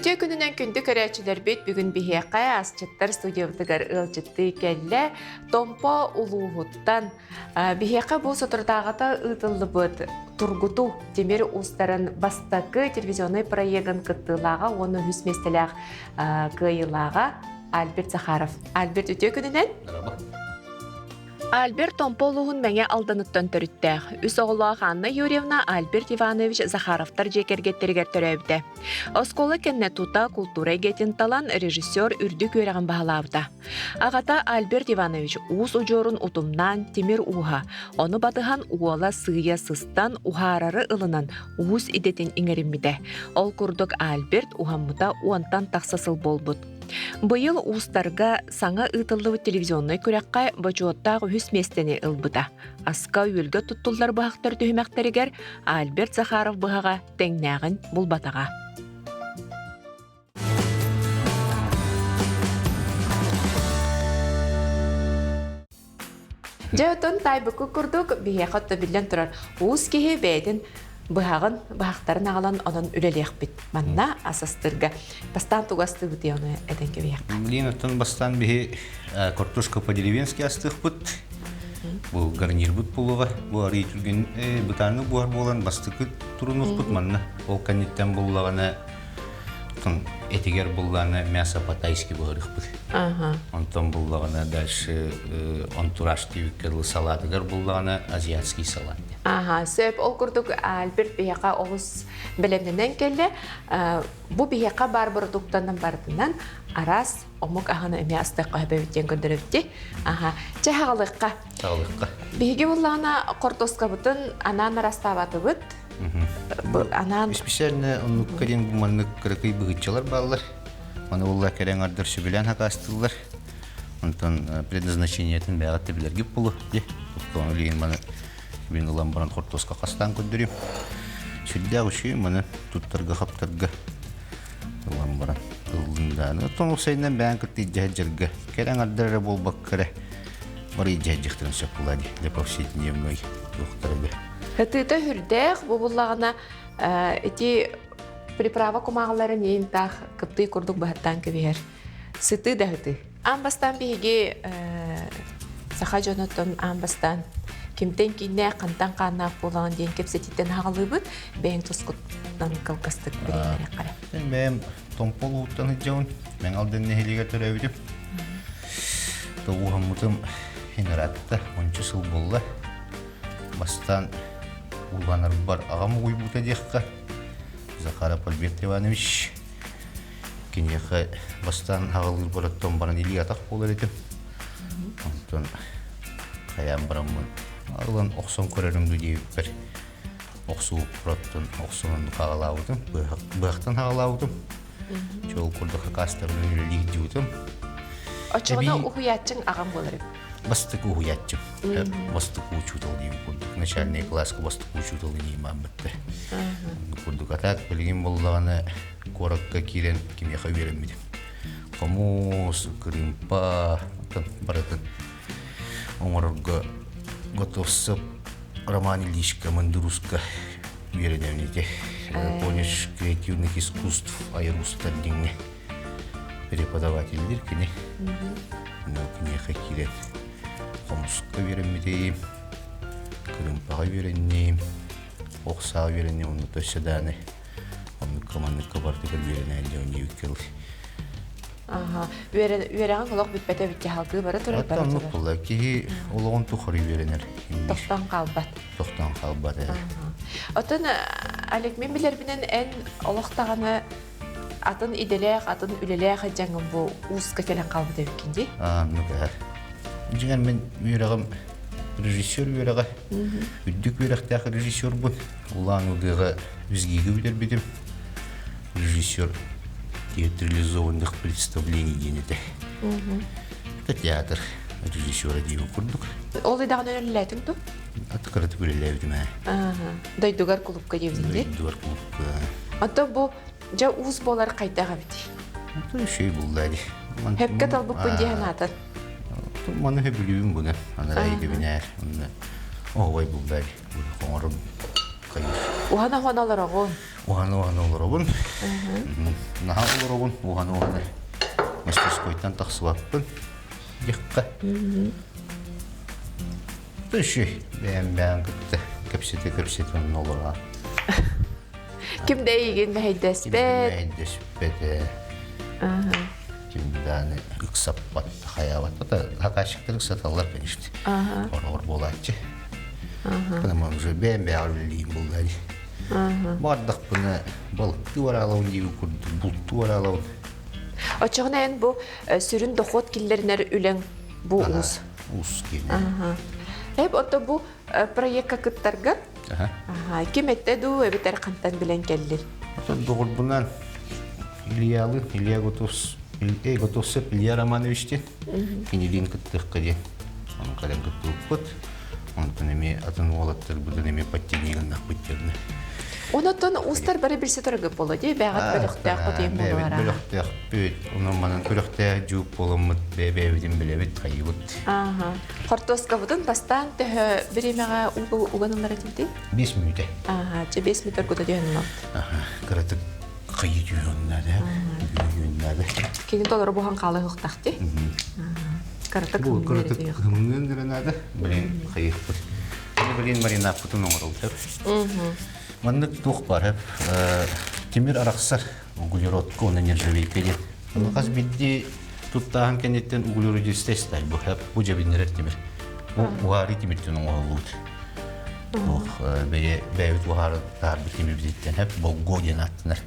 Үтүө күнүнэн күндү көрөөччүлэрбит бүгүн биһиэхэ асчыттар студиябытыгар ыалдьыттыы кэллэ. Томпо улууһуттан биһиэхэ бу соторутааҕыта ыытыллыбыт Тургутуу тимир уустарын бастакы телевизионнай проегын кыттыылааҕа уонна үһүс миэстэлээх кыайыылааҕа Альберт Захаров. Альберт үтүө күнүнэн. Альберт Томпо улууһун Мэҥэ Алданыттан төрүттээх. Үс оҕолоох Анна Юрьевна Альберт Иванович Захаровтар дьиэ кэргэттэригэр төрөөбүтэ. Оскуола кэннэ тута култуура эйгэтин талан режиссер үрдүк үөрэҕин баһылаабыта. Аҕата Альберт Иванович уус удьуорун утумнаан тимир ууһа, ону батыһан уола сыыйа сыстан уһаарары ылынан уус идэтин иҥэриммитэ. Ол курдук Альберт уһаммыта уонтан тахса сыл буолбут. Быйыл уустарга саҥа ыытыллыбыт телевизионнай күрэххэ бочуоттаах үһүс миэстэни ылбыта. Аска-үөлгэ туттуллар быһахтар түһүмэхтэригэр Альберт Захаров быһаҕа тэҥнээҕин булбатаҕа. Дьэ оттон таайбыккыт курдук биһиэхэ отто биллэн турар уус киһи бэйэтин быһаҕын, быһахтарын аҕалан онон үлэлиэхпит. Манна асастырга бастаан тугу астыыбытый ону этэн кэбиһиэххэ. Блин, оттон бастаан биһи картошка по-деревенски астыахпыт. Бу гарнирбыт буолуоҕа. Бу арыы түргэн бытааннык буһар буолан бастакы турунуохпут манна. Ол кэнниттэн буллаҕына этигэр буллаҕына мясо по-тайски буһарыахпыт. Онтон буллаҕына дальше антураж диэбиккэ дылы салаатыгар буллаҕына азиатский салат. Аха, сөп. Ол курдук Альберт биһиэхэ олус бэлэмнэнэн кэллэ. Бу биһиэхэ баар бородууктанан барытынан араас омук аһын эмиэ астыахха сөбөбүт диэн көрдөрөбүт. Аха, чэ хаҕалыахха. Хаҕалыахха. Биһиги буллаҕына хортуоскабытын анаан арастаабатыбыт. Анаан Специально оннукка диэн бу маннык кыракый быһыччалар бааллар. Маны буолла кэлэн ардыр сөбүлээн хакаастыыллар. Онтон предназначениетын бэйэҕит да билэргит буолуо дии. Топтоон билигин маны мин ылан баран хортуоска хастаан көрдөрүм. Сүрдээх үчүгэй маны туттарга-хаптарга ылан баран ыллын дааны. Оттон уопсайынан бэйэҥ кытта илдьэ сылдьарга кэлэн ардар эрэ буолбакка эрэ бары илдьэ сылдьыахтарын сөп буолаа дии для повседневной туохтарыгар. Ытыыта сүрдээх бу буллаҕына ити приправа кумааҕыларын иин таах кыптый курдук быһаттаан кэбиһэр. Сытыы да сытыы. Аан бастаан биһиги саха дьонуттан аан бастаан кимтэн кииннээх, хантан хааннаах буолаҕын диэн кэпсэтииттэн аҕалыыбыт. Бэйэҥ тускуттан кылгастык билиһиннэриэххэ эрэ. Бэйэм Томпол ууттан сылдьабын. Мэҥэ Алдан нэһилиэгэр төрөөбүтүм. Тоҕуһаммытым ыраатта, ончу сыл буолла. Бастаан ууланарбар аҕам угуйбута диэххэ, Захаров Альберт Иванович киниэхэ бастаан аҕалыырбар оттон баран илии-атах буолар этим. Онтон хайаан бараммын ылан охсон көрөрүм дуу диэбиппэр охсубуппар оттон охсон хаҕалаабытым, быһахтан хаҕалаабытым. Чол курдук хакаастарынан үлэлии сылдьыбытым. Оччоҕуна уһуйааччыҥ аҕам буолар эбит. Бастакы уһуйааччым. Бастакы учуутал диэн курдук. Начальный класска бастакы учуутал диэн Курдук. А так билигин буоллаҕына куоракка киирэн кимиэхэ үөрэммитим. Хомус, кырыымпа, барытын оҥорорго готовцев Роман Ильичка Мандыруска үөрэнэбин ити. Колледж креативных искусств айар уустар диҥҥэ преподавателлир кини. Киниэхэ киирэн хомуска үөрэммитим, кырыымпаҕа үөрэнним, ох саа үөрэнним, онно өссө дааны оннукка манныкка барытыгар үөрэнээн дьэ онньуйукка Аха. Үөрэҕиҥ олох бүппэтэ эбит дьаһалгыы бара турар, бара оннук буолла. Киһи олоҕун тухары үөрэнэр. Тохтоон хаалбат. Тохтоон хаалбат ээ. Оттон Олег, мин билэрбинэн эн олох даҕаны атын идэлээх, атын үлэлээх дьаҥым бу ууска кэлэн хаалбыт эбиккин дии? Аа, оннук ээ. Дьиҥэр мин үөрэҕим режиссер үөрэҕэ. Үрдүк үөрэхтээх режиссербун. Улаан Удыаҕа ВИСГИгэ бүтэрбитим. Режиссер театрализованных представлений диэн этэ. Это театр режиссера диэн курдук. Ол идэҕин үлэлээтиҥ дуу? Аты кыратык үлэлээбитим ээ. Дойдугар кулупка диэбитиҥ дии? Дойдугар кулупка. Оттон бу дьэ уус буолар хайдах эбитий? Ото үчүгэй булла дии. Хөпкө талбыппын дии санаатан. Маны сөбүлүүбүн буну. Анараа идэбинээр. Онно оһуобай булла дии. Хоҥорум хайыр. Уһана-уһана олороҕун. Уһана-уһана олоробун. Наһаа олоробун, уһана-уһана. Мастерскойтан тахсыбаппын. Диэххэ. Түшү бэйэм бэйэм кытта кэпсэтэ-кэпсэтэ онно олорор. Ким да эйигин мэһэйдэспэт. Мэһэйдэспэт. Ким дааны ыксаппат, хайаабат. Это заказчиктар ыксаталлар, конечно. Ор буолааччы. Потому уже бэйэм бэйэҕэр үлэлиим буолла дии. Бардахпына балыктыы бараалабын диэби курдук бултуу бараалабын. Оччоҕуна эн бу сүрүн дохуот киллэринэр үлэҥ бу уус. Уус киэнэ. Эп ото бу проекка кыттаргар ким этте дуу эбэтэр хантан билэн кэллин? Отон доҕорбунан Ильялы, Илья Готовцев, Готовцев Илья Романович диэн кинилиин кыттыахха диэн ону кэлэн кыттыбыппыт. Онтон эмиэ атын уолаттарбытын эмиэ подтяни гыннахпыт диэн. Онотон уустар бары билсе тураргыт буолуо дии, бэҕэт бөлөхтөөх хотуйун буолуора. Бөлөхтөөхпүт, онон манан күрөхтээх дьууп буоламмыт бэйэ-бэйэбитин билэбит, хайыбыт. Ааха. Хортуоскабытын бастаан төһө бириэмэҕэ уган ылар этибитий? 5 мүнүүтэ. Ааха, чэ 5 мүнүүтэ оргута түһэн ылабыт. Аха, кыратык хайы түһүөн наада. Түһүөн наада. Кини толору буһан хаалыһыахтаах дии. Кыратык Бу кыратык хымныын гранада, блин, хайыхпыт. Блин, маринаппытын оҥороллор. Маннык туох бар, тимир арахсар углеродка уонна нержавейка диэн. Хас биирдии туттааһын кэнниттэн углеродистый сталь бу бу дьэбиннэрэр тимир. Бу уһаарыы тимиртэн оҥоһуллубут. Туох бэйэ бэйэбит уһаары таһаарбыт тимирбититтэн хэп болгуо диэн ааттанар.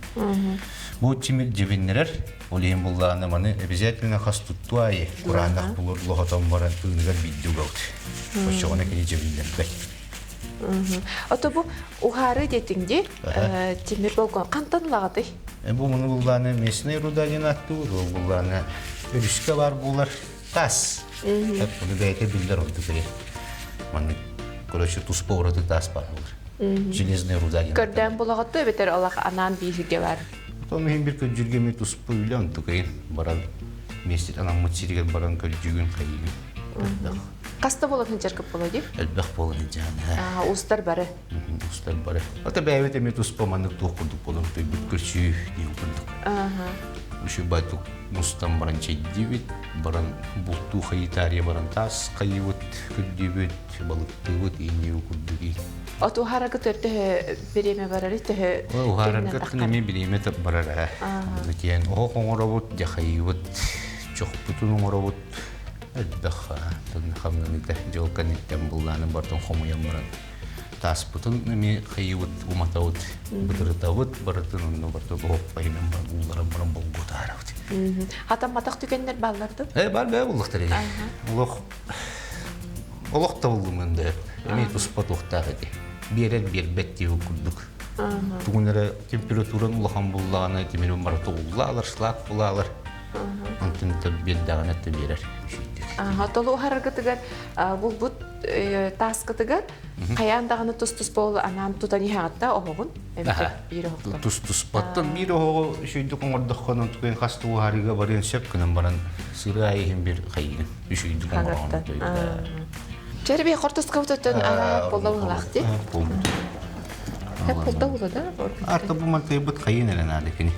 Бу тимир дьэбиннэрэр Ол иһин буллаҕына маны обязательно хас туттуу аайы кураанах булур лоһотон баран тыыныгар биирдэ угабыт. Оччоҕуна кини дьэбиннэрбэт. Ото бу уһаары диэтиҥ дии, тимир болгон хантан ылаҕытый? Бу муну буллааны местный руда диэн ааттыыр, ол буллааны өрүскэ бар булар таас. Буну бэйэтэ биллэр ордук эрэ. Маннык, короче, туспа ураты таас бар булар. Железная руда диэн. Көрдөөн булаҕыт эбэтэр олох анаан бииһигэ бар. Потом иһин бир көрдьүргэ эмиэ туспа үлэ онтукайын баран миэстэтин анаммыт сиригэр баран көрдьүгүн хайыгын элбэх. Хаста буолан сылдьаргыт буолуо дии? Элбэх буолан сылдьаан. Устар бары. Устар бары. Ата бэйэбит эмиэ туспа маннык туох курдук буолан тойбут көрсүү диэн курдук. Үчү байтук мустан баран чэйдиибит, баран бултуу хайытаарыйа баран таас хайыбыт, көрдүүбүт, балыктыыбыт, иинньиги курдук От уһаарарга төһө бириэмэ барарый, төһө Уһаарарга эмиэ бириэмэ барар ээ. Тиэн оһох оҥоробут, дьахайыыбыт, чохпутун оҥоробут. Элбэх хамнаныта дьыл кэнниттэн буллааны бартын хомуйан баран тааспытын эмиэ хайыыбыт, уматабыт, бытырытабыт, барытын онно барыта оһох байынан баран уулларан баран болгутаарабыт. Хатамматах түгэннэр бааллар дуо? Э, бар бээ буллахтар ини. Олох Олох табыллымын да эмиэ туспа туохтаах эти. Биэрэр биэрбэт диэбит курдук. Тугун эрэ температуран улахан буллаҕына тимирин барыта уллаалар, шлак булаалар. Онтон биэрдэҕинэ да биэрэр. Толу уһараргытыгар булбут тааскытыгар хайаан даҕаны тус-тус буолу анаан тутан иһэҕит да оһоҕун эбэтэр биир оһохтон тус-туспаттан биир оһоҕу үчүгэйдик оҥордоххо онтукайын хас да уһаарыыга барыан сөп гынан баран сырыы аайы иһин бир хайыгын үчүгэйдик оҥороҕун Чэрби хортускабыт өттөн араап болла буллахти. Хеп болда була да. Арта бу мантайбыт хайын эрэ наада кини.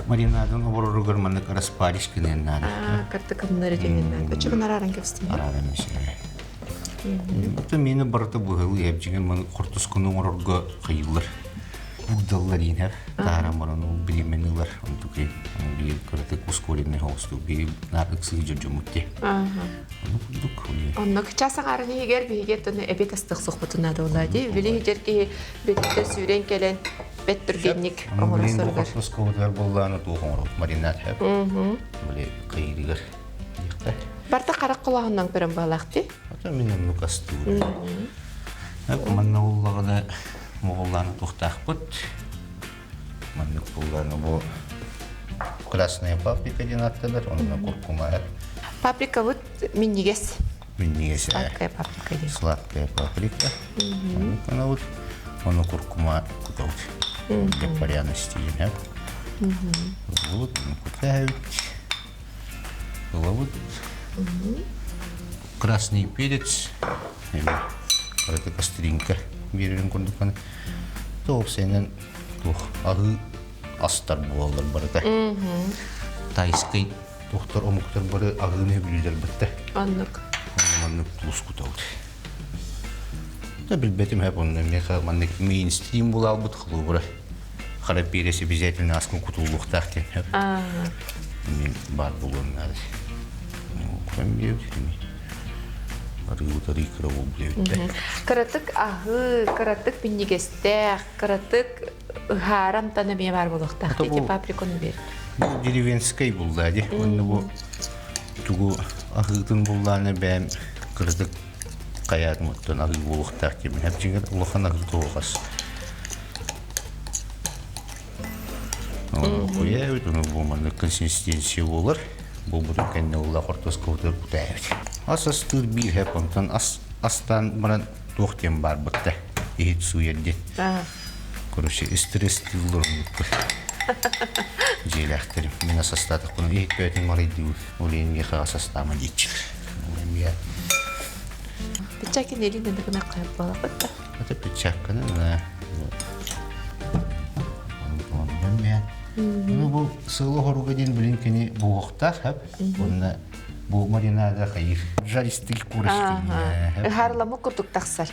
Маринадан обороругар маннык распариш гынен наада. Карта кымнары деген наада. Өчүгүн арааран кэбистим. Арааран мисиле. Ото мени барыта быһылы эбжиген маны хортускуну оҥорорго хайыллар. Бугдаллар иинэр. Тааран баран ол бириэмэни ылар. Онтукай биир кыратык ускоренный хоҕустук биир наар ыксыы дьордьоммут дии. Ону курдук. Оннук час аҥаарын иһигэр биһиги оттон эбиэт астык сохпутун наада буолла дии. Били иһигэр киһи бөттө сүүрэн кэлэн бэт түргэнник оҥоро соргар. Хортускабытыгар буоллааны туох оҥоробут маринад хэп. Били кыйырыгар Барта харах кулаһынан көрөн баалаах дии. Ата мин оннук астыыр. Манна уллаҕына моҕоллааны туохтаахпыт. Маннык буллааны бу красная паприка диэн аттанар, онно куркума Паприка вот минньигэс. Минньигэс. Сладкая паприка диэн. Сладкая паприка. Маннык гынабыт. Ону куркума кутабыт. Для пряности диэн. Вот, кутаһабыт. Ылабыт. Красный перец. Эми караты кастринка биэрэрин курдук тоопсайынан. Туох аһыы астар буолаллар барыта. Тайскай туохтар омуктар бары аһыыны сөбүлүүллэр бытта. Оннук. Маннык туус кутабыт. Да билбэтим хэп онно миэхэ маннык мейнстрим булаалбыт холобура. Хара перец обязательно аскын кутуллуохтаах диэн хэп. Мен баар буолуон наада. Кутан биэбит. Арыы-утарыы кыра буолбут Кыратык аһыы, кыратык минньигэстээх, кыратык ыһаара амтана эмиэ баар буолуохтаах. Ити паприканы бер. Бу деревенскэй булла ди. Онно бу тугу аһыытын буллааны бэйэм кыратык хайаатым оттон аһыы буолуохтаах диэмин. Хапчыгар улахан аһыы туһугас. Куйаабыт, ону бу маннык консистенция буолар. Буолбутун кэннэ улла хортуоскабытыгар кутаабыт. Ас астыыр биир хэп, онтон ас астаан баран туох диэн баарбытта иһит сууйар диэн. Короче, стресстыыллар оннукка. Дьиэлээхтэрим. Мин ас астаатахпына иһит бэйэтин марыйдыыбын. Ол иһин миэхэ ас астаама диэччилэр. Эмиэ Печакин илин гына хайып буолаппыт да. Это печакканы Ну бу сылы хоруга диэн билин кини буһуохтаах хэп. Уонна бу маринада хайыр. Жаристый курочки. Ыһаарламык курдук тахсар.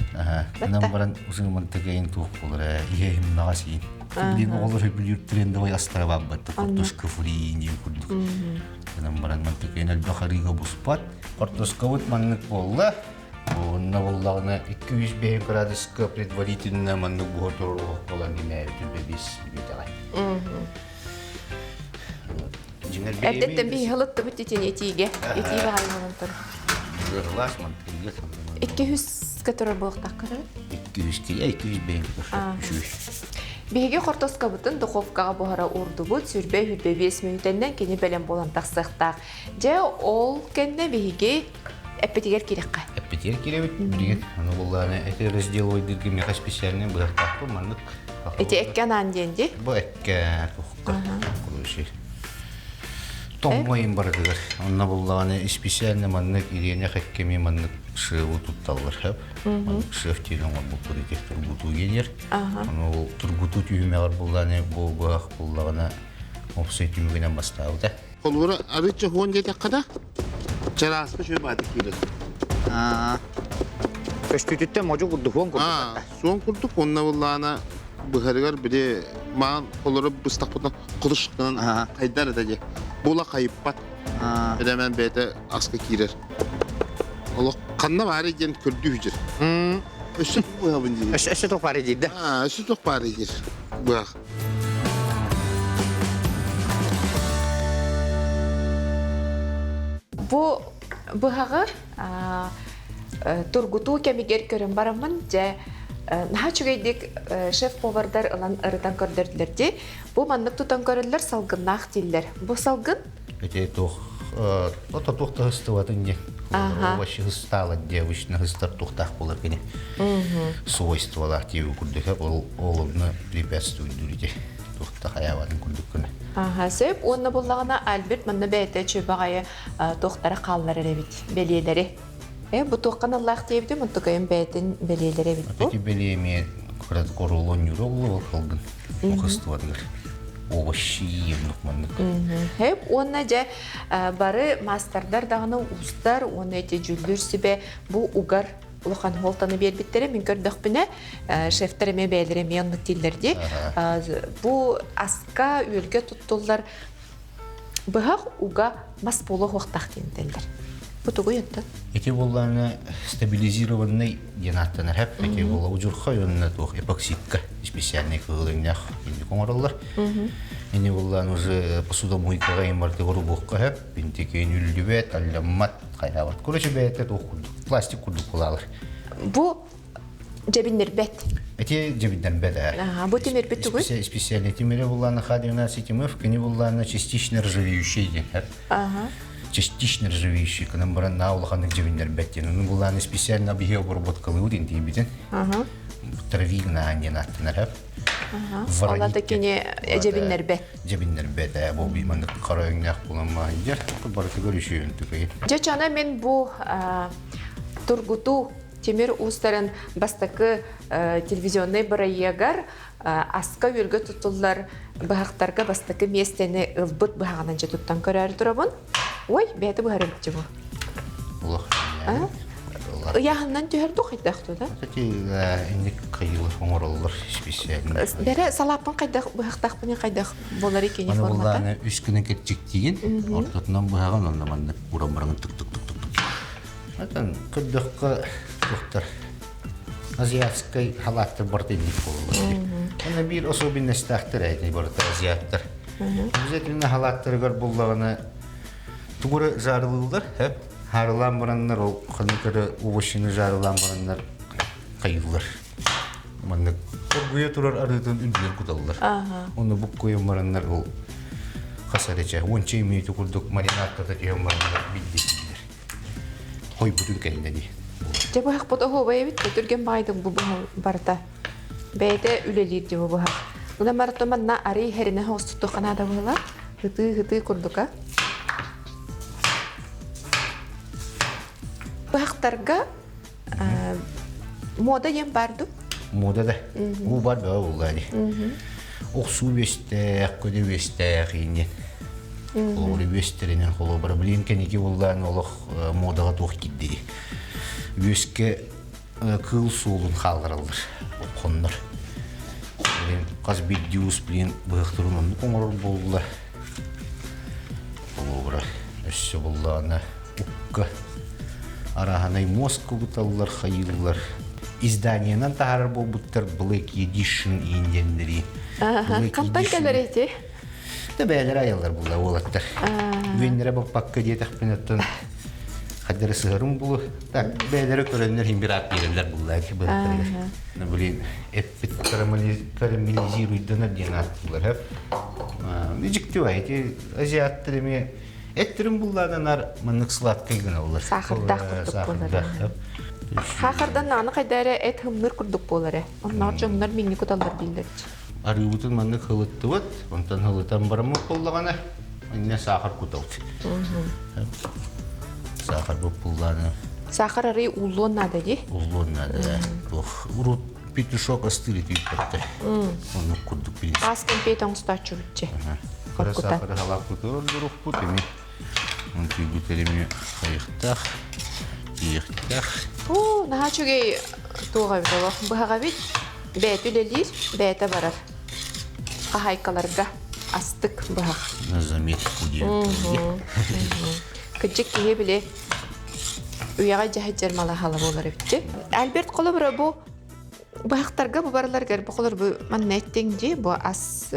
Ынан баран узун мантыгайын туох буолар иһэ наҕа сиин. Билин оҕолор сөбүлүүр трендовый астара бааббат картошка фри диэн курдук. Ынан баран мантыгайын элбэх арыыга буспат. Картошкабыт маннык буолла. Онно буоллаҕына 205 градуска предварительно маннык буһа турар буолан имээбитин бэбис бүтэҕэ. Эрдэттэн биһи ылыттыбыт итини итиигэ. Итии баҕайы буолан турар. Ырлаас мантыйга 200 турар буолуохтаах көрөр. 200 тиийэ 205 үчүгэй. Биһиги хортуоскабытын духовкаҕа буһара уурдубут, сүрбэ 25 мүнүүтэннэн кини бэлэм буолан тахсыахтаах. Дьэ, ол кэннэ биһиги Эппитигэр киирэххэ. Эппитигэр киирэбит. Билигин аны буллааны эти разделывайдырга миэхэ специальный быһахтаахпын маннык. Ити экке анаан диэн дии? Бу экке тухка. Короче, тоҥмойун барытыгар. Онно буллаҕына специально маннык ириэнэх эккеми маннык шефу тутталлар хөп. Маннык шеф диэн оҥорбуппут ити тургутуу диэнер. Аны ол тургутуу түһүмэҕэр буллааны бу быһах буллаҕына опсай түмүгүнэн бастаабыта. Холобура, арыычча хуон диэтэххэ да, чарааска үчүгэй баатык киирэр. Көстүүтүттэн модьу курдук, хуон курдук. Суон курдук, уонна былаана быһарыгар били маан холоро быстахпытына кулушканан хайдар этэ дии. Була хайыппат. Эдэмэн бэйэтэ аска киирэр. Олох ханна баары диэн көрдүү жүр. Өссө быһабын диир. Өссө туох баары диир да? Өссө туох баары диир. Быһах. Бу быһаҕы тургутуу кэмигэр көрөн бараммын, дьэ, наһаа үчүгэйдик шеф-повардар ылан ырытан көрдөрдүлэр дии. Бу маннык тутан көрөллөр, салгыннаах дииллэр. Бу салгын? Ити туох ото туох да ыстыбатын дии. Овощи ыстаалар дии, обычно ыстар туохтаах буолар кини. Свойстволаах дии курдук ол олорно препятствуйдуур ити туохта хайаабатын курдук гына. Аха, сөп. Уонна буллаҕына Альберт манна бэйэтэ чөбөҕайы туохтара хаалларар эбит, бэлиэлэри. Э, бу туохха аналлаах диэбитим, онтукайым бэйэтин бэлиэлэрэ эбит бу. Ити бэлиэ эмиэ кырат королон юра булла ол халгын. Охыстыбатыгар. Овощи маннык. Хэп уонна дьэ бары маастардар даҕаны уустар уонна эти дьүүллүүр сүбэ бу угар улахан хуолтаны биэрбиттэрэ мин көрдөхпүнэ шефтэр эмиэ бэйэлэрэ эмиэ оннук дииллэр дии бу аска үөлгэ туттуллар быһах уга мас буолуо хуохтаах диэн этэллэр бу тугуй оттон Ити буоллаана стабилизированный диэн ааттанар хэп ити буолла удьурхай уонна туох эпоксидка специальный кыһыл өҥнөөх инник оҥороллор ини буоллаан уже посудомойкаҕа имартыгар угуохха хэп интикин үллүбэт алляммат хайаабат короче бэйэтэ туох курдук пластик курдук булаалар бу дьэбиннэрбэт Эти дьэбиннэрбэт ээ. Бу тимирбит тугуй? Специальный тимири буллаана Х12 МФ, кини буллаана частично ржавеющий диэн. Частично ржавеющий, кынан баран наа улаханнык дьэбиннэрбэт диэн. Ону буллаана специально биһи обработкалыыбыт интиибитин. Травигна диэн ааттанар. Олата кини дьэбиннэрбэт. Дьэбиннэрбэт ээ, бу маннык хара өҥнөөх буолан маһыйдьар. Барытыгар үчүгэй. Дьэ, чана мен бу тургутуу. Тимир уустарын бастакы телевизионнай бырайыагар аска-үөлгэ туттуллар быһахтарга бастакы миэстэни ылбыт быһаҕынан дьэ туттан көрөөрү турабын. Ой, бэйэтэ быһар эбит бу. Улах. Ыйааһыннан түһэр дуу хайдах да? Инник кыйылы оҥороллор специально. Бэрэ салааппын хайдах быһахтаахпын хайдах болар икини Аны формата? буллааны үс күнү кэрчиктиигин, ортотунан быһаҕын онно маннык уран бараҥын тук тук тук тук тук. Отон көрдөххө туохтар азиатскай халааттар барыта инник буолаллар. Аны биир особенностаахтар эти барыта азиаттар. Обязательно халааттарыгар буллаҕына тугу жарылыыллар, хэп харылаан бараннар ол ханнык эрэ овощины жарылаан бараннар хайыыллар. Маннык оргуйа турар арыытын үрдүгэр куталлар. Ону буккуйан бараннар ол хас эрэ чэ уонча мүнүүтэ курдук маринадтата түһэн бараннар билдииллэр. Хойбутун кэннэ дии. Дьэ быһахпыт оһуобай эбит түргэн баайдык бу барыта. Бэйэтэ үлэлиир дии бу быһах. Гынан барыта манна арый хэринэ хоостуттуохха наада быһыылаах. Ытыы-ытыы курдука. Быһахтарга мода диэн баар дуу? Мода да. Уу бар бөҕө буолла дии. Охсуу үөстээх, көдө үөстээх ииннин. Холобур үөстэринэн холобура билин кэники буоллаан олох модаҕа туох киирдири. Үөскэ кыыл суолун хааллараллар, хоннор. Блин, хас биирдии уус блин быһахтарын оннук оҥорор буолла. Холобура өссө буллаҕына укка арааһынай муос кубуталлар, хайыыллар. Изданиенан таһаарар буолбуттар Black Edition иин диэннэри. Хантан кэлэр ити? Да бэйэлэрэ айаллар булла уолаттар. Үөннэрэ баппакка диэтэхпин оттон хаддары сыһарым булу. Так бэйэлэрэ көрөннөр иһин бираат биэрэллэр булла ити быһыттарыгар. Блин, эппит карамелизируйданар диэн ааттыылар. Дьикти ити азиаттар эмиэ эттерин буллаананар маннык сладкай гыналлар. Саахардаах курдук буолар. Саахардан нааны хайда эрэ эт хымныр курдук буолар ээ. Оннооҕор дьоннор минни куталлар дииллэр. Арыыбытын маннык хылыттыбыт, онтон хылытан бараммыт буоллаҕына, иннэ саахар кутабыт. Саахар буппуллааны. Саахар арый ууллуон наада дии. Ууллуон наада, да. Туох урут петушок астыыр этийбэттэр. Оннук курдук билис. Аас кэмпиэт оҥостооччубут Кыра саахары халааппытыгар ордорукпут эми. Онтуйбут эми хайыхтаах, тиийиэхтээх. Оо, наһаа үчүгэй туох эбит олох. Быһаҕа эбит. Бэйэтэ үлэлиир, бэйэтэ барар. Хаһаайкаларга астык быһах. На заметку диэн. Кырдьык киһи били үйэҕэ дьаһайдьар малахала буолар эбит. Альберт холобура бу быһахтарга бу барыларыгар бу холор бу манна эттиҥ дии бу ас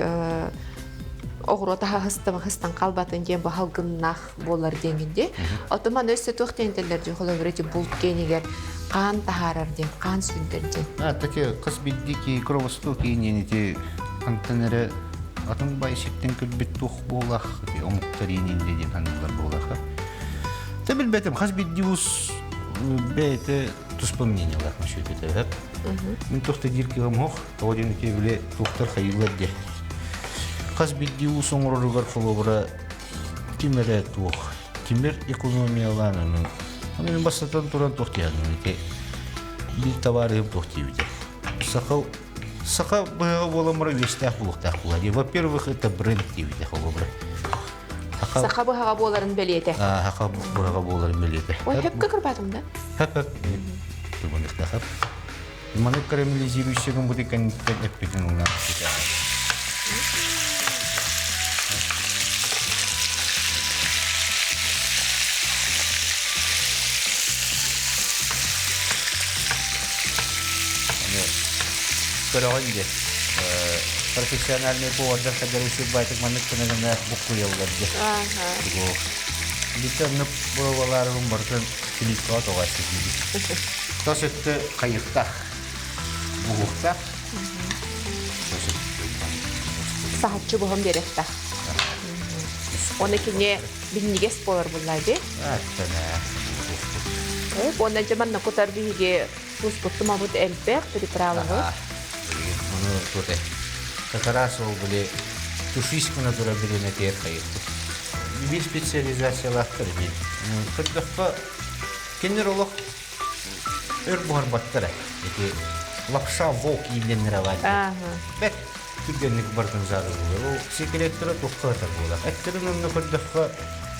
оҕуруот аһа хыстан хаалбатын диэн бу халгыннаах буолар диэҥин дии. Оттон маны өссө туох диэн этэллэр дии холобура ити булт киэнигэр хаан таһаарар диэн, хаан сүүрдэр диэн. А, таки хас биирдии киһи кровосток иинин ити хантан эрэ атын бай сиртэн кэлбит туох буолах омуктар иинин диэн ханыылар буолаха. Та билбэтим хас биирдии уус бэйэтэ туспа мнениелаах насчет этого. Мин туох да диир кыаҕым суох, тоҕо диэн ити били туохтар хайыылар диэ. Хас биирдии уус оҥороругар холобура ким эрэ туох тимир экономиялаан ону ону мин бастатан туран туох диэхин ити биир табаарыһым туох диэбитэ саха саха быһаҕа буолан баран үөстээх буолуохтаах буолар во-первых это бренд диэбитэ холобура саха саха быһаҕа буоларын бэлиэтэ саха быһаҕа буоларын бэлиэтэ ой хөпкө кырбаатым да хөп хөп хөп Маны карамелизирующий бу кэнниттэн эппитин уна Көрөҕүн дии профессиональный повардар хадары сырбайтык маннык гына буккуйаллар дии. Биттэ оннук боруобалаарыбын барытын плиткаҕа тоҕооччу Тас өттө хайыктаах, буһуохтаах. Саһаччы буһан биэриэхтээх. Оны кини бинньигэс буолар буллаа дии. Уонна дьэ манна кутар биһиги туспут-тумабыт элбэх, приправабыт. Ону туоте. Как раз ол били тушись кына тура билине тиэр хайыппыт. Биир специализациялаахтар бил. Көрдөххө, кинилэр олох. Өр буһарбаттара. Ити лапша волк иилэннэрэ баар. Бэт түргэнник барытын заарыллар. Ол секреттэрэ туохха сытар буолар. Эттэрин онно көрдөххө,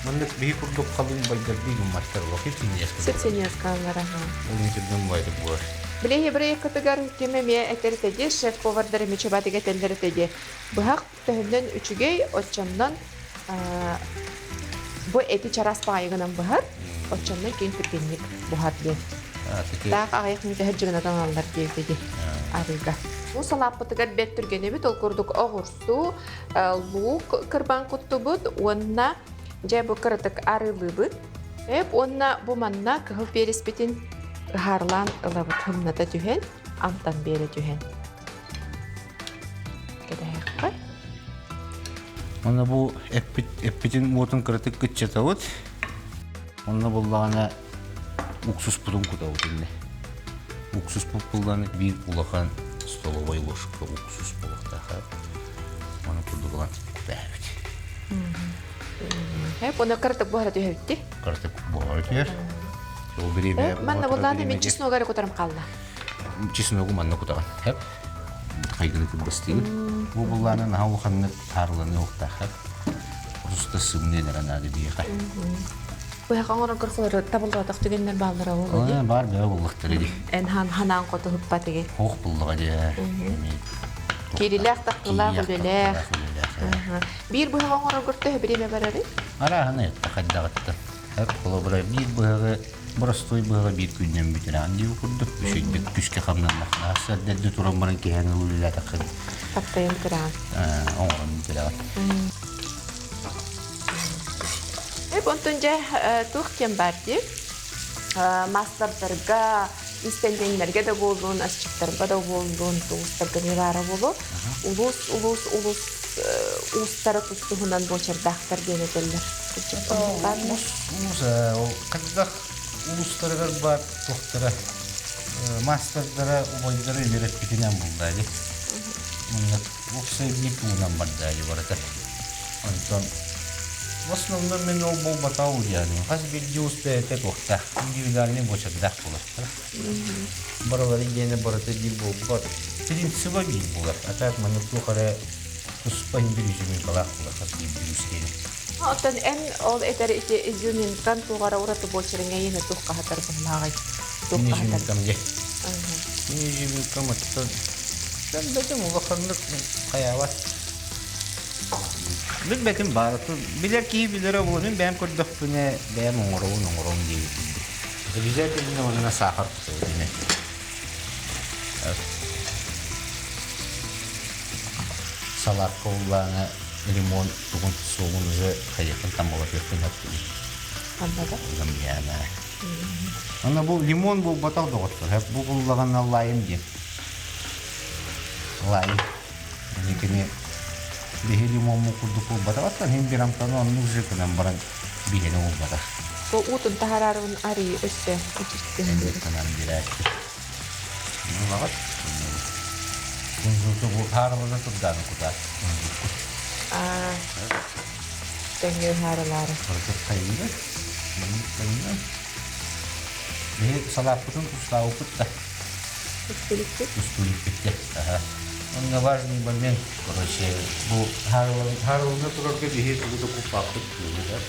маннык биһи курдук халыҥ байдардыы гымматтар олох синньиэс Синньиэскаллар аха. Ол түргэн байдык буолар. Били еврейкатыгар ким эмиэ этэр этэ шеф-повардар эмиэ чабатыга этэллэр этэ дии. Быһах төһөннөн үчүгэй, оччоннон бу эти чараас баайыгынан быһар, оччоннон киин түргэнник буһар диэн. Таах аҕыйах мүнүүтэ дьыгынатан аллар диэбитэ дии арыыга. Бу салааппытыгар бэрт түргэнэбит, ол курдук оҕурсу, луук кырбаан куттубут уонна дьэ бу кыратык арыылыыбыт. Эп уонна бу манна кыһыл переспитин ыһаарлаан ылабыт, хымната түһэн, амтан биэрэ түһэн. Кэтэһиэххэ. Онно бу эппит, эппитин уотун кыратык кыччатабыт. Онно буллаҕына уксуспутун кутабыт иннэ. Уксуспут буллаҕына биир улахан столовой ложка уксус буолуохтаах. Ону курдук ылан кутаабыт. Эп, оны кыратык буһара түһэбитти. Кыратык буһара түһэр. Ол бириэмэ Манна буллааны мин чесногары кутарым хаалла. Чесногу манна кутаҕын. Хэп. Хайгыны кырбастыыбын. Бу буллааны наһаа улаханнык таарыланыы уохтаахха. Уруста сымныы эрэ наада биһиэхэ. Быһах оҥорон көрхөлөрө табыллыбатах түгэннэр бааллара буолуо дии. Баар бөҕө буллахтара дии. Эн хан ханаан хоту хыппат иги. Ох буллаҕа дии. Кирилээх тахтылаах үлэлээх. Биир быһах оҥороргор төһө бириэмэ барарый? Арааһына этте хайдаҕыттан. Холобура биир быһаҕы боростуой быһаҕы биир күнүнэн бүтэрэн дии курдук үчүгэйдик күскэ хамнаннаххына сэрдэрдэ туран баран киһини үлэлээтэххин таптайан бүтэрэн оҥорон бүтэрэҕин. Эп онтон дьэ туох диэн баар дии маастардарга истэнньэҥнэргэ да буоллун асчыттарга да буоллун туустарга эмиэ баара буолуо улуус улуус улуус уустара тус-туһунан буочардаахтар диэн этэллэр. Улуус, улуус, ол хайдах улуустарыгар баар туохтара маастардара, убайдара үөрэппитинэн булла дии. Маннык уопсай биир тугунан барда дии барыта. Онтон в основном мин ол буолбатах диэн хас биирдии уус бэйэтэ туохтаах индивидуальный буочардаах буолар. Барылары диэни барыта биир буолбат. Принциба биир буолар. А так маннык туох эрэ туспа иһин биир изюминкалаах буолар хас биирдии уус диэни. Оттон эн ол этэр ити изюминкан туох эрэ ураты буочарыҥ эйиэнэ туох хаһатар быһылааҕый? Туох Мин хаһатар? изюминкам дьэ. Мин изюминкам оттон бэтим улаханнык хайаабат. Билбэтим баарытын. Билэр киһи билэрэ буолуо. Мин бэйэм көрдөхпүнэ бэйэм оҥоробун оҥором диэбитим. Обязательно онно сахар кутабын. Салаакка уллаана лимон тугун суоҕун уже хайыахын таммалатыахпын хаттыбын. Ханна Замьяна. Ана бу лимон буолбатах доҕоттор. Бу буллаҕына лайм диэн. Лайм. Кини биһи лимомму курдук буолбатах. Оттон иһин бир амтаны оннук же гынан баран биһини буолбатах. Бу уутун таһаарарбын арыйы өссө үчүстүн. Канан биэрээччи. Ылаҕыт. Кунжуту бу хаарылана турдааны кутаар. Кунжукку. Аа, тэҥҥэ ыһаарылаары. Барытыр хайыыр. Маннык Биһи салааппытын тустаабыппыт да. Устулукпут. Устулукпут Аха. Онно важный момент, короче, бу хаарылана турарга биһи тугу да куппаппыт кыылыгар.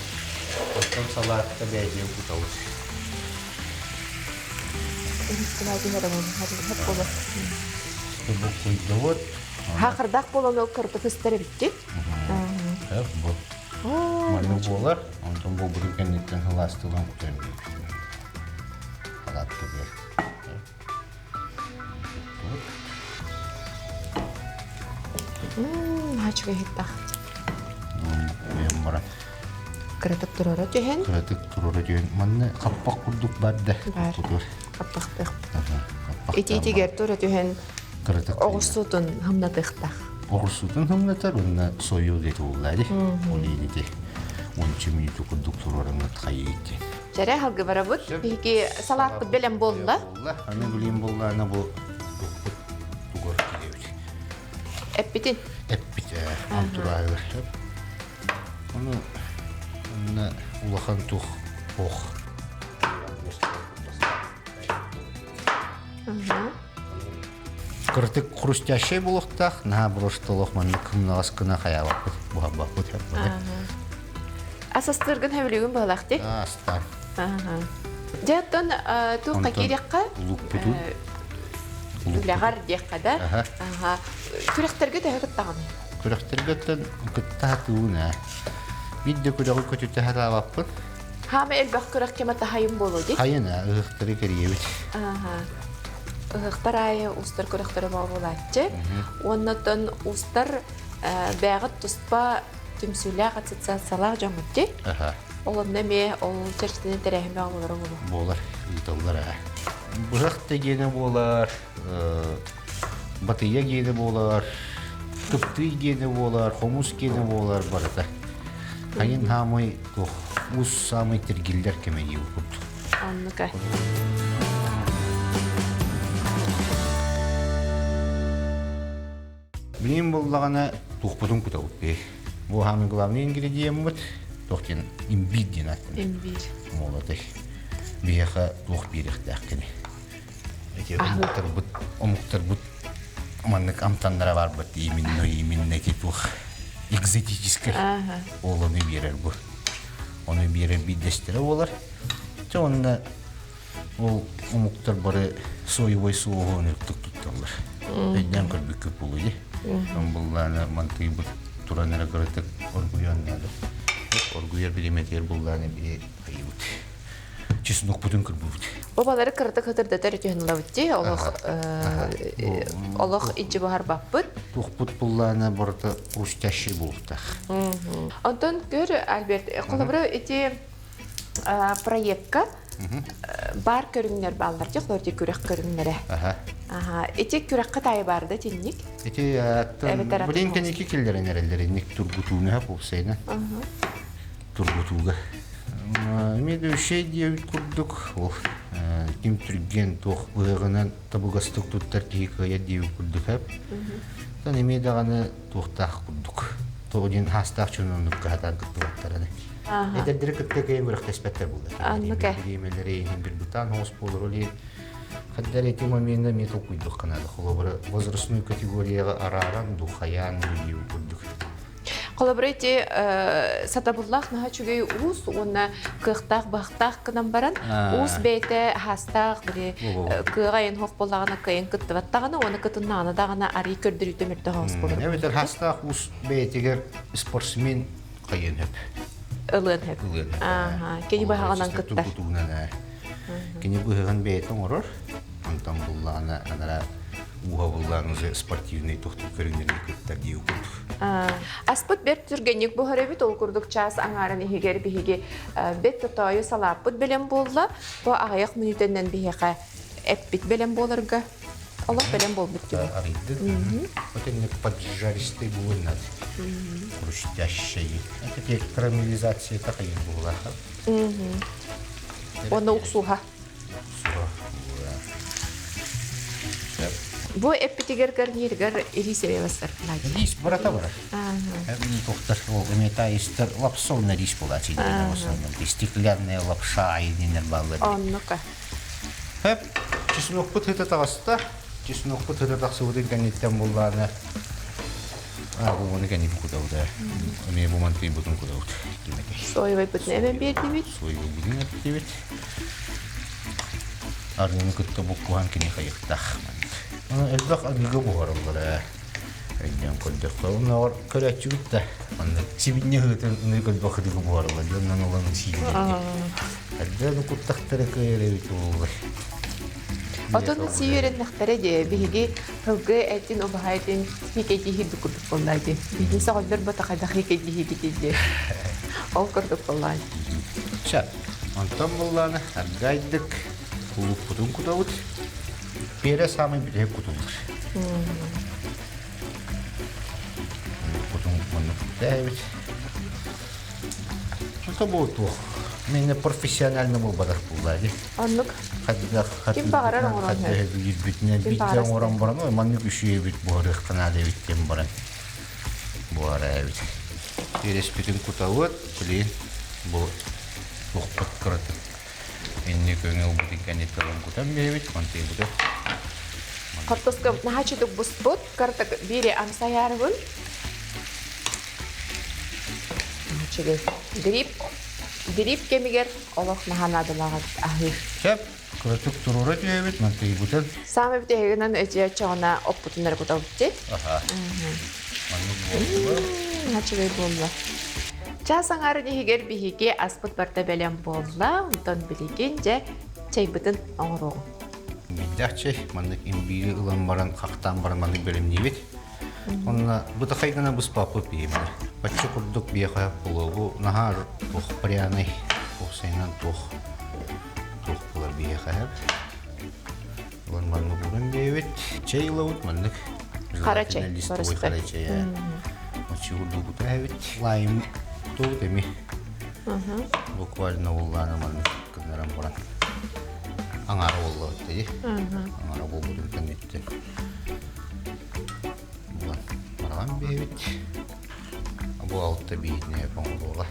Оттон салаатта бэйэтигэр кутабыт. Бу куйдубут. Хахырдах буолан ол кырдык ыстар эбиккит. Бу. Маннык буолар. Онтон буолбутун кэнниттэн сылаастылан кутан Салааттыгар. Наһаа иһиттах. Уйан баран. Кыратык туруора түһэн. Кыратык туруора түһэн. Манна хаппах курдук бар да. Бар. Хаппахтых. Ити-итигэр тура түһэн Кыратык. оҕурсуутун хымнатыахтаах. Оҕурсуутун хымнатар уонна сойуу диэти буллаа ди. Ол иинити уонча мүнүүтү курдук туруораҥҥыт хайыы диэн. Чэрэ халгы барабыт. Биһиги салааппыт бэлэм буолла. Аны билим буолла, аны бу тугар киирбит. Эппитин. Эппит антураагар. Ону онно улахан тух ох. Кырытык хрустящай буолуохтаах, наһаа бороштолох маннык кымнаҕас гына хайаабаппыт, буһарбаппыт хэппэт. Асастыыргын хэбилигин быһалаах дии. Астаан. Дьэ, оттон туохха киириэххэ? Лукпутун. Үлэҕэр диэххэ да. Күрэхтэргэ төһө кыттаҕыный? Күрэхтэргэ кытта сатыыбын ээ. Биир да күрэҕи көтүтэ сатаабаппын. Хаама элбэх күрэх кэмэ таһайым буолуо дии. Хайын ээ, ыһыахтары кэрийэбит. Ыһыахтар аайы уустар күрэхтэрэ буолааччы. Уонна оттон уустар бэйэҕит туспа түмсүүлээх ассоциациялаах дьоҥҥут дии. Ол онно эмиэ ол чэрчитинэн тэрээһин бөҕө буолара буолуо. Буолар, ыыталлар ээ. Быһах да гиэнэ буолар, батыйа гиэнэ буолар, кыптыый гиэнэ буолар, хомус гиэнэ буолар барыта. Хайын хаамый туох ус саамай тиргиллэр кэмэ дии курдук. Оннука. Билигин буоллаҕына туохпутун кутабыт бии. Бу самый главный ингредиеммыт туох диэн имбирь диэн ааттанар. Имбирь. Молотый. Биһиэхэ туох биэриэхтээх кини. Эти омуктарбыт, омуктарбыт маннык амтаннара барбыт именно именно ити туох экзотическай ол ону биэрэр бу. Ону биэрэр биирдэстэрэ буолар. Чэ онно Ол омуктар бары соевай соуһу ынырыктык тутталлар. Өйдөөн көрбүккүт буолуо дии. Буллааны мантыйбыт туран эрэ кыратык оргуйан наада. Оргуйар бириэмэтигэр буллааны биһи хайыбыт. Чеснокпутун кырбыбыт. Бу балары кыратык ытырдатар үтүһүн ылабыт дии. Олох олох иччи баһарбаппыт. Туохпут буллааны барыта хрустящий буолуохтаах. Онтон көр, Альберт, холобура ити проекка бар көрүҥнэр бааллар дьэ холор күрэх көрүҥнэрэ. Ити күрэххэ таайы баар да итинник? Ити билин кэнники киллэрэн эрэллэр инник тургутууну уопсайынан тургутууга. Эмиэ диэбит курдук ол ким түргэн туох быһыгынан табыгастык туттар киһи кыайар диэбит курдук эп. Эмиэ даҕаны туохтаах курдук. Тоҕо диэн хаастаах чунуннукка хатаан кыттыбаттараны. Эдэрдэри кытта кыайан күрэхтэспэттэр буолла. Анныка. Бириэмэлэри иһин бир бытаан оҕус буолар ол иһин хаддар эти моментна эмиэ толкуйдуохха наада. Холобура возрастной категорияҕа арааран ду хайаан ду курдук. Холобура ити сатабыллаах наһаа үчүгэй уус уонна кыахтаах баһахтаах гынан баран уус бэйэтэ хаастаах били кыаҕа айан хоох буоллаҕына кыайан кыттыбаттаҕына уонна кытыннаҕына даҕаны арый көрдөрүүтэ мөлтөх оҕус буолар. Эбэтэр хаастаах уус бэйэтигэр спортсмен хайыан сөп. Ылыан сөп. Ылыан сөп. Ааха, кини быһаҕынан кыттар. Кини быһыгын бэйэтэ оҥорор. Онтон буллаҕына анара ууһа буллаан уже спортивный тохтуу көрүҥнэргэ кыттар дии курдук. Аспыт бэрт түргэнник буһар эбит, ол курдук чаас аҥаарын иһигэр биһиги бэт тотоойу салааппыт бэлэм буолла. Бу аҕыйах мүнүүтэннэн биһиэхэ эппит бэлэм буоларга олох бэлэм буолбут түгэн. Арыйдык. Вот инник поджаристый буолун надо. Хрустящий. Это те карамелизация такая була. Уонна уксуһа. Бу эппитигэр гарниргар рис эбэстэр. Рис барата барар. Тохтар ол эметайыстар лапсовна рис буолааччы в основном. Стеклянная лапша айдинер баллар. Оннука. Хеп, чеснокпут хыта таҕыста. Чеснокпут хыта тахсыбытын кэнниттэн буллааны Бу кэнни кутабыт. Эмиэ бу мантыйбытын кутабыт. Соевай бытын эбэн биэрдибит. Соевай бытын эптибит. Арыыны кытта буккуһан кини хайыктах. Элбэх арыыга буһарыллар ээ. Өйдөөн көрдөххө, оннооҕор көрөөччүгүт да маннык сибинньэ ыһыытын ынырык элбэх арыыга буһарыллар дьоннон ылан сииллэр. Эрдэ куттахтара кыайар эбит буоллар. Отон сии үөрэннэхтэрэ дии. Биһиги тылгы этин, убаһа этин хиикэйдииһирбит курдук буолла дии. Биһиги сөҕөллөр бата хайдах хиикэйдииһибитий дии. Ол курдук буолла. Сөп. Онтон буллааны аргайдык кулуппутун кутабыт. Пиэрэ саамай бүтэһик кутуллар. Кутун маннык кутаабыт. Это будет туох. Мен профессионально буолбатах буолла дии. Оннук. Ким баҕарар оҥорон Бүтүнэн биирдэ оҥорон баран, ой, маннык үчүгэйбит буһарыахха наада эбит диэн баран буһара эбит. Үөрэспитин кутабыт, блин, бу туохпут кыратык инни көҥүл бутун кэнниттэн кутан биэрэбит, мантыйбыты. Хортуска наһаа чутук буспут, картак биири амсайаарыбын. Үчүгэй. Грипп, грипп кэмигэр олох наһаа наадалаах аһыы. Сөп. Кыратык туруора түһэбит, мантыйбытын. Саамай бүтэһигинэн этиэччэҕинэ оппутун эрэ кутабыт дии. Аха. Маннык буолла. Үчүгэй буолла. Чаас аҥаарын иһигэр биһиги аспыт барыта бэлэм буолла. Онтон билигин дьэ чайбытын оҥоруоҕум. Имбирдээх чэй, маннык имбиири ылан баран, хахтаан баран маннык бэлэмниибит. Онно бытахай гына быспаппыт биһибинэ. Бачча курдук биэхэ булуогу наһаа туох пряный, туох сайынан туох туох булар биһиэхэ эһэбит. Ылан маннык ууран биэбит. Чэй ылабыт маннык. Хара чэй. Листовой хара чэй. Оччугурдугута эһэбит. Лайм туут эми. Буквально уллаана маннык гыннаран баран. Аҥаара буолла дии. Аҥаара буолбутун кэнниттэн булан бараҕан биэбит. Бу алта биитинэ оҥоруоҕа.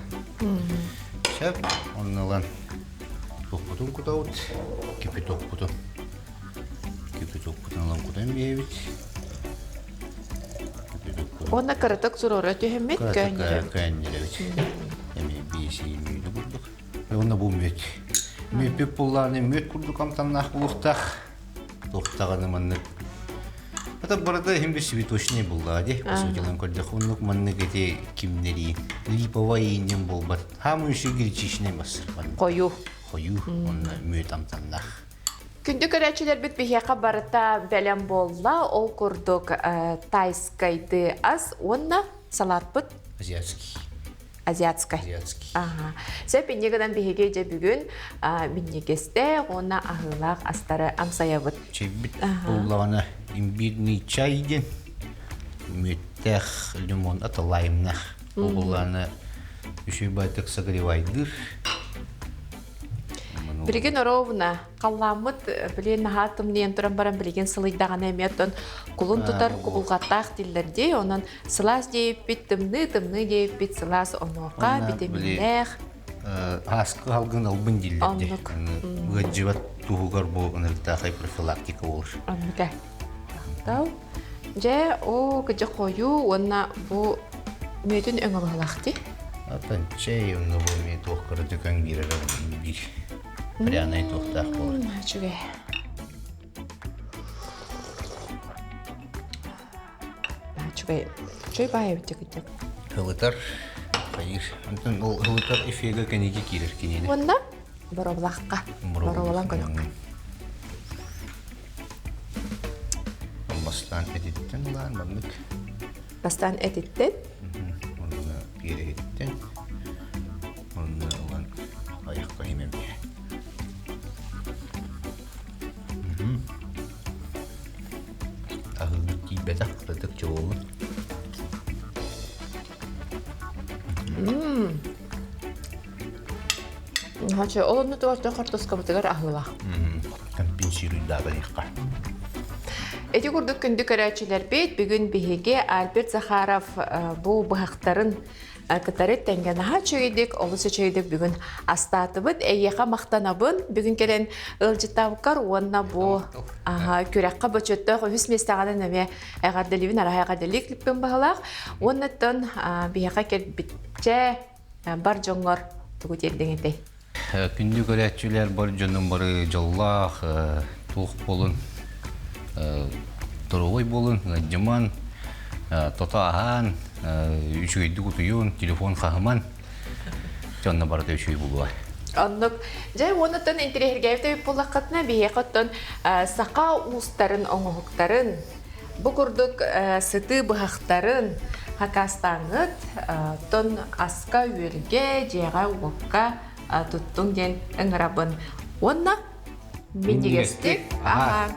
Сөп, онно ылан туппутун кутабыт, кипятокпутун. Кипятокпутун ылан кутан биэбит. Уонна кыратык туруора түһэммит көөнньөрөбүт. Көөнньөрөбүт. Эми биэси мүнүүтэ курдук. Уонна бу мүөт. Мүөппүт буллааны мүөт курдук амтаннаах буолуохтаах. Туохтаҕаны маннык Это барыта иһин bir цветочный буллаа ди. Посутилан көрдөх оннук маннык эти кимнери липовая иннем болбат. Хамы еще гречичный бас. Хою. Хою. Онна мүөт амтаннаах. Күндү көрөөччүлэрбит биһиэхэ барыта бэлэм буолла. Ол курдук тайскайды ас уонна салатпыт. Азиатский. Азиатскай. Азиатский. Ага. Сөп инньэ гынан биһиги дьэ бүгүн минньигэстээх уонна аһыылаах астары амсайабыт. Чэйбит буоллаҕына имбирный чай диэн мүөттээх лимон ата лаймнаах. Бу буоллаҕына үчүгэй байтык согревайдыыр. Билигин оровна халлааммыт билин наһаа тымныйан туран баран билигин сылыйдаҕына эмиэ оттон кулун тутар кубулҕаттаах дииллэр дии. Онон сылаас диэбиппит тымныы, тымныы диэбиппит сылаас онуоха битэмииннээх. Ааскы халгын албын дииллэр дии. Ыаддьыбат туһугар бу ынырыктаахай профилактика болар. Оннук Тау. Дьэ, оо, кыдьа хойуу уонна бу мүөтүн өҥө баһылаах дии. Атын чэй онно бу эмиэ туох кыратыкан биэрэр биир пряный туохтаах буолар. Үчүгэй. Үчүгэй. Үчүгэй баайа эбит кыдьык. Ылытар, хайыр. Онтон ол ылытар эфига кэниги киирэр киниэне. Уонна боробулахха. Боробулан көрөххө. Бастаан этиттен ылаан маннык. Бастаан этиттен. Онно пиэрэһиттен. Онно ылан айахка имем. Аһылык тиийбэтэх кыратык чуолун. Хачы, ол онно туорта хортоскабытыгар аһыылаах. Компенсируйдаабыһыахха. Ити курдук күндү көрөөччүлэрбит, бүгүн биһиги Альберт Захаров бу быһахтарын кытары тэҥҥэ наһаа үчүгэйдик, олус үчүгэйдик бүгүн астаатыбыт. Эйиэхэ махтанабын. Бүгүн кэлэн ыалдьыттаабыккар уонна бу күрэххэ бочуоттаах үһүс миэстэҕинэн эмиэ эҕэрдэлиибин, араһа эҕэрдэлии клиппин баһылаах. Уоннаттан биһиэхэ кэлбитчэ бар дьоҥҥор тугу тиэрдиҥ этэй? Күндү көрөөччүлэр бар дьонум бары дьоллоох, туох буолун, доруобай буолун, ыалдьыман, тото аһаан, үчүгэйдик утуйун, телефон хаһыман, дьонно барыта үчүгэй буолуо. Оннук. Дьэ, уонуттан интэриэһиргээбит эбит буоллаххытына, биһиэхэ оттон саха уустарын оҥоһуктарын, бу курдук сытыы быһахтарын хакастааҥҥыт, оттон аска-үөлгэ, дьиэҕэ-уокка туттуҥ диэн ыҥырабын. Уонна минньигэстик аһаа!